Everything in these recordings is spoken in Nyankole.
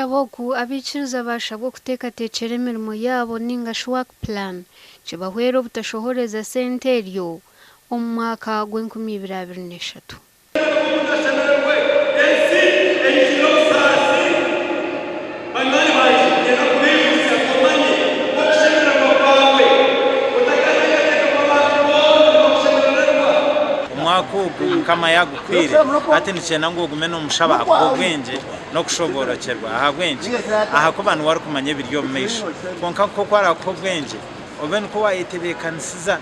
Omu kushaba oku, abaikiriza baashabwa okuteekateekyera emirimo yaabo ninga shi work plan kibahwere obutashohoreza sente eryo omu mwaka gw'enkumi ibiri 23. Omutashemererwe, ensi eijwire obusaasi. Banywani bangye, niinyenda kubaijutsya ngu omanye ngu okushemererwa kwawe otakateekateeka ngu abantu boona nibakushemerererwa. Omwaka ogu Mukama yaagukuhaire, hati nikyenda ngu ogume noomushaba akuhe obwengye n'okushoboorokyerwa. Ahabw'enki? Ahakuba niwe arikumanya ebiri omu maisho. Kwonka nk'oku araakuhe obwengye, obe nikwo waayetebeekanisiza,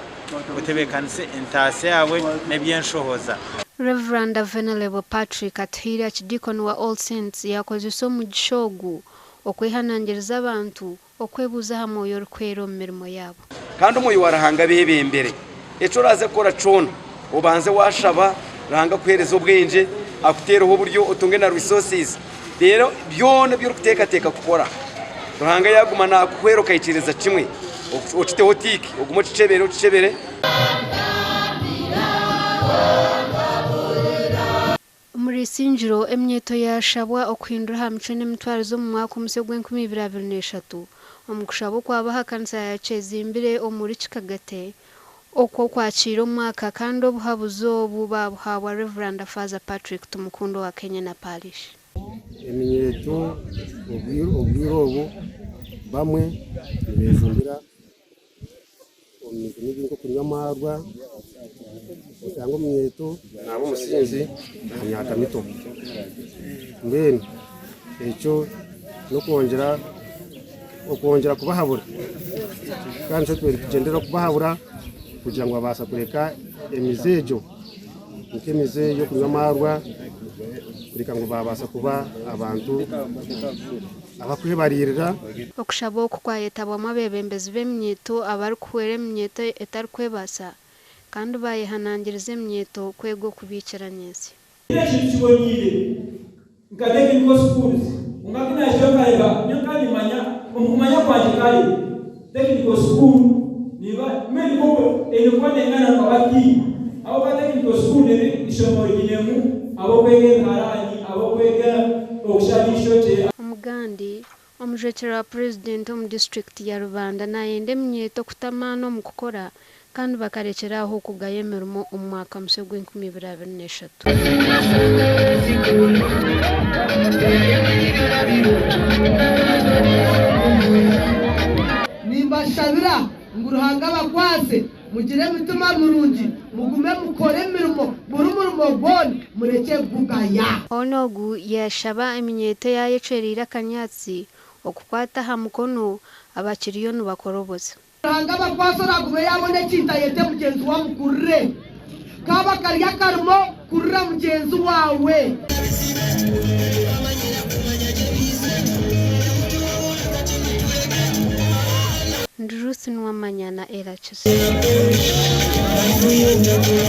otebeekanise entaasya yaawe n'eby'enshohoza. Rev. Venerable Patrick Atuhaire Archdeacon wa All Saints yaakozesa omugisha ogu okwehanangiriza abantu okwebuuza aha mwoyo orikwera omu mirimo yaabo. Kandi Omwoyo wa Ruhanga abeebembere. Eki oraaze kukora kyona, obanze waashaba Ruhanga akuheereze obwengye, akuteereho oburyo otunge na resources. Reero byona ebi orikuteekateeka kukora, Ruhanga yaaguma naakuhwera okaikiriza kimwe, okiteho tiiki, ogume okikyebere okikyebere. Omuri Isingiro, eminyeeto yaashabwa okuhindura aha micwe n'emitwarize omu mwaka omusya ogw'enkumi ibiri 23 omu kushaba okwaba aha kanisa ya Kyezimbire omuri Kikagate okw'okwakiira omwaka kandi obuhabuzi obu baabuhaabwa Rev. Faaza Patrick Tumukunde owa Kenyena Parish. Eminyeeto obwire obu bamwe nibejumbira omu mize mibi nk'okunywa amaarwa, oshanga omunyeeto naaba omusinzi aha myaka mito. Mbwenu ekyo n'okwongyera okwongyera kubahabura kandi nikyo tubaire nitugyenderera kubahabura kugira ngu babaasa kureka emize egyo nk'emize y'okunywa amaarwa kureka ngu baabaasa kuba abantu abakwebariirira. Okushaba oku kwayetabwamu abeebembezi b'eminyeeto abarikuhwera eminyeeto etarikwebaasa kandi baayehanangiriza eminyeeto kwega okubiikira nyentsya. Tihaine ekintu kiboneire nka technical schools kwonka ku naahikire nkareeba nyowe nkaba nimmanya omu kumanya kwangye kare technical school neeba mbwenu nikwo eine kuba neengana nka bati ahabw'okuba technical school neeba eishomero ryinemu ab'okwega ebiharaani, ab'okwega okushara eishokye. Omugandi, Omujwekyerwa wa Purezidenti omu disiturikiti ya Rubanda nayenda eminyeeto kuta amaani omu kukora kandi bakarekyera aho okugaya emirimo omu mwaka musya ogw'enkumi 2023. Nimbashabira ngu Ruhanga abakwase mugire emitima mirungi, mugume mukore emirimo, buri murimo gwona murekye kugugaya. Hoona ogu yashaba eminyeeto eyayecwereire akanyatsi okukwata aha mukono abakiriyo nibakoroboza. Ruhanga abakwase oragume yabona ekintu ayete mugyenzi we amukurire. Kaaba kari akarimo kurira mugyenzi waawe. Ndi Ruth Nuwamanya na Ella Kizito.